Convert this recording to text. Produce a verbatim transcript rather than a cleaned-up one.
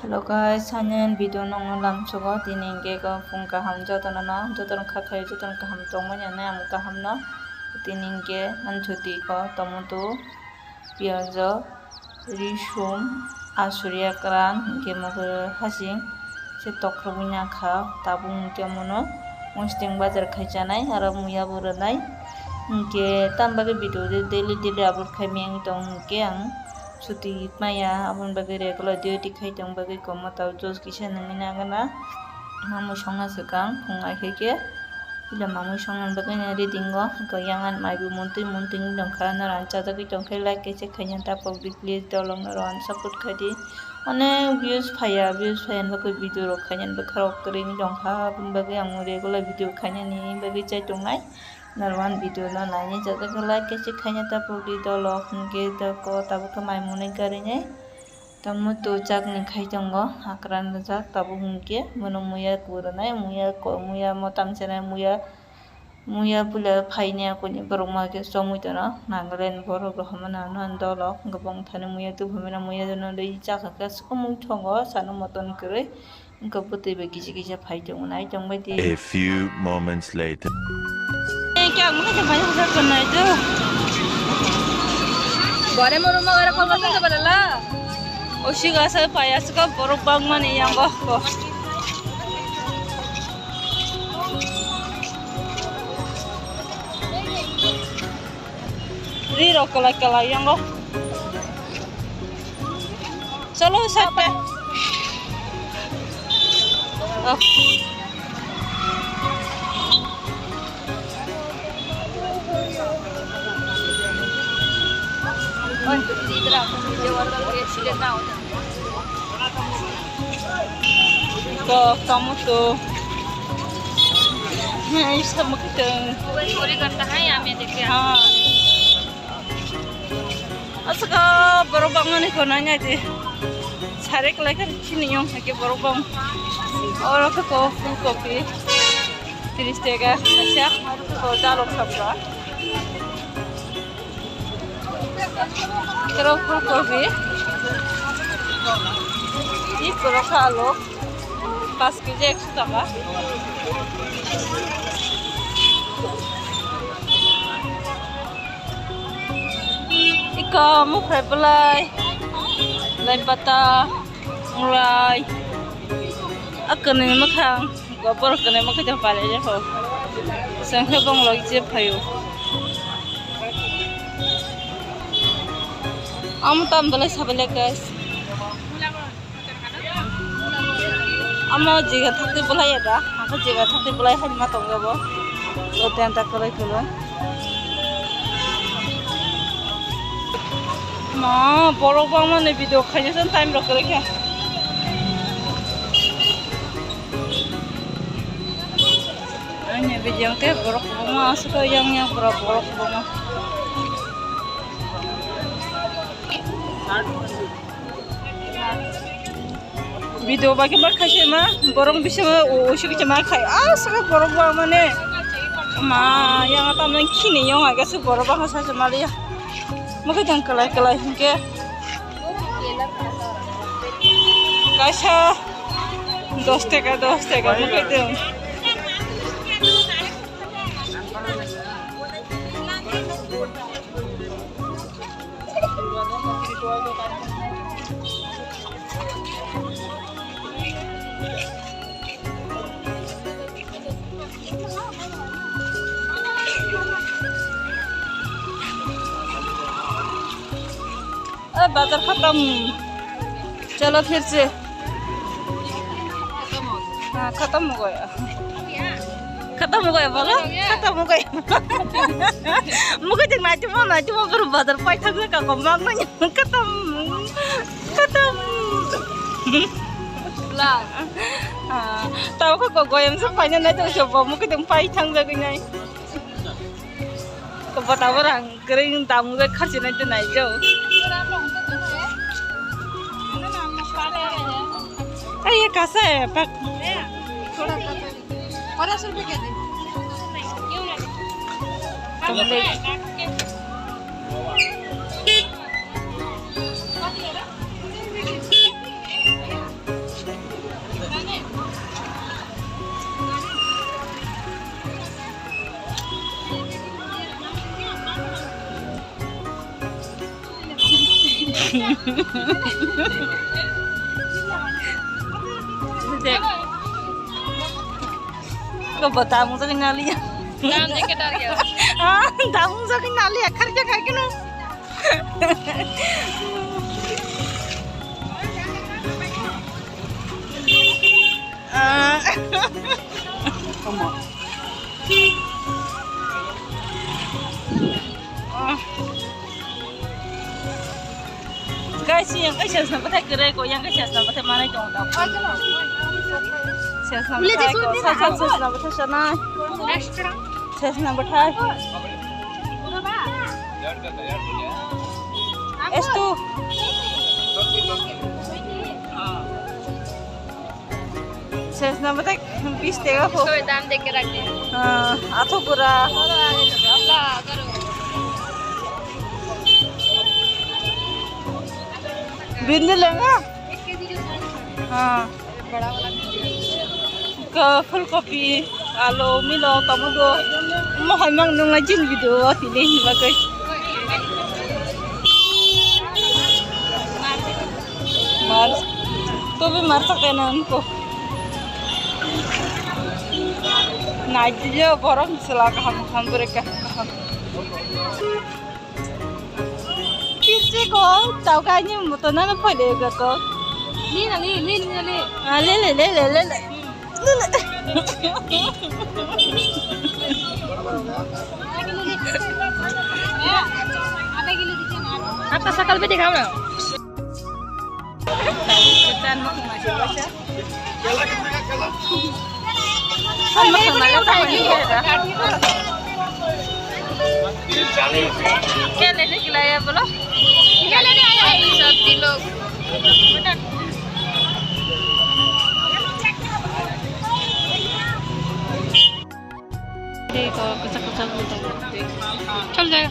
Hello guys, sanen video nongno lamsogo tini hingke ko phung kaham jotono no, jotono kha khayo jotono kaham tongmani ano ang kaham no tini hingke ang chuti ko tomato, piyajo, risum, asuri akran hingke mokhe hasing se tokrogwi nangkha tabuk hingke mono mosting bajar khai chanai aro muya bo rwnai hingke tam bagwi video daily daily upload khai miyang tong hingke ang. Chuti maya aboni bagwi regular duty khai tong bagwi komo tao juice kisa nungwi nagana. Mamui songna swkang phung ai khe khe pila mamui songna bagwi no reading o hwnkhe yang ani mai bo muntwi muntwi wng tongkha norok chajagwi tongkhe like kaisa khaina tapok di please dolong norok ano support khai di. Onek views phaiya, views phaiya bagwi video rok khaina bagwi khorok kwrwi wng tongkha aboni bagwi ang regular video khainani bagwi chai tongnai. Norwan video no naini jagwi like kaisa khaina tapok di dolo hwnkhe doko tabuk khe mai mwnwi garinai tamo to chakni khai tongo hakran rijak tabuk hwnkhe bono muya kwrwnai muya ko muya motam senai muya muya puila phaini akuni borok ma khe chomwi tono Nagaland borok rok hamano ano dolo hwnkhe bongthani muya tuphumani muya jono dei chakha khe swkang mui tongo sano motom kwrwi. Wngkha bwtwi bai kisa kisa phai tongo nai tongbai di. A few moments later. Kya mungkin sampai yang saya kenal itu. Bare moro magara kau pasang ke balala. Osi gasa paya suka borok bang mani yang goh goh. Ri rok kalai kalai yang goh. Chalo, side pe. Oh. Kok, tomato. Hai, sama kita. Sorry, kata hai, ami dekya. Ha. Aswk borok bangmani khwnai nai di. Sari kwlai khe chini yong hai khe borok bang. Oro khe ko full copy tris taka kaisa, oro khe ko dalok sabra. Oro full copy. Ih, borok kha alok. Pas kg ekso taka. Iko mukhrai bwlai, lai pata, mulai. A kwnwi mwkhang, go borok kwnwi mwkhai tong palai jepho. Sengkhe bonglo je phaio. Amo tam bwlai sabailai guys. Amo jiga thakti bolai ya da, ako jiga thakti bolai hai ma tong jabo. So ten tak bolai kulo. Ma borok bang mane video khaina san time rok kore kha. Ani video te borok bang ma asuk yang yang pura borok bang ma. Video bai khe ma khai se ma borok bisingo uisu kisa ma khai aswk borok ba mane ma yang tam nang khini yong aga se borok ba sa se ma ya mo khai tong kalai kalai hinkhe kaisa dos taka dos taka mo khai tong. ए, बाजार खत्म। चलो फिर से। हाँ, खत्म हो गया। खत्म हो गया बोलो? खत्म हो गया। मुझे तो नाचो मो, नाचो मो, पर बाजार पाई था, का कम मांग नहीं। खत्म। खत्म। ला। हाँ, तब को, को गोयम से पाई नहीं तो जो मुझे तो पाई था, नहीं। Ko bata borang kwrwi wng tamo bai kharchi nai tei nai jo. Ai ye kasa ya pak. Dek. Ko bata mung sa kinali ya. Dam dek ke dar ya. Ah, dam mung sa kinali ya, kharja khai kino. Ah. Guys, yang kai sales na bathai kere ko, yang kai sales na bathai manai tong tong. Sales na bathai ko, sales na bathai sana. Sales na bathai. Estu. Sales na bathai bis tega ko. Soy dam dek ke rakh de. Ah, atho gura. Abla karo. Bindi lenga. Ek kg jo sari. Ah. Bada wala. Ka phulkopi, alu, milo, tomato. Mo hai mang nung lai jin video o tini bagwi. Mar. Tobe mar tak na ko. Nai jio borok sela kaham kaham bore kaham kaham. Pirsi ko tau kai ni moto na na poi de ga ko. Ni na ni ni ni ni. Ah, le le le le le le. Le le. Aap to sakal bhi dikhao na. क्या लेने के लिए आया बोलो? क्या लेने आया है? सब्जी लोग। देखो, कच्चा कच्चा चल जाएगा।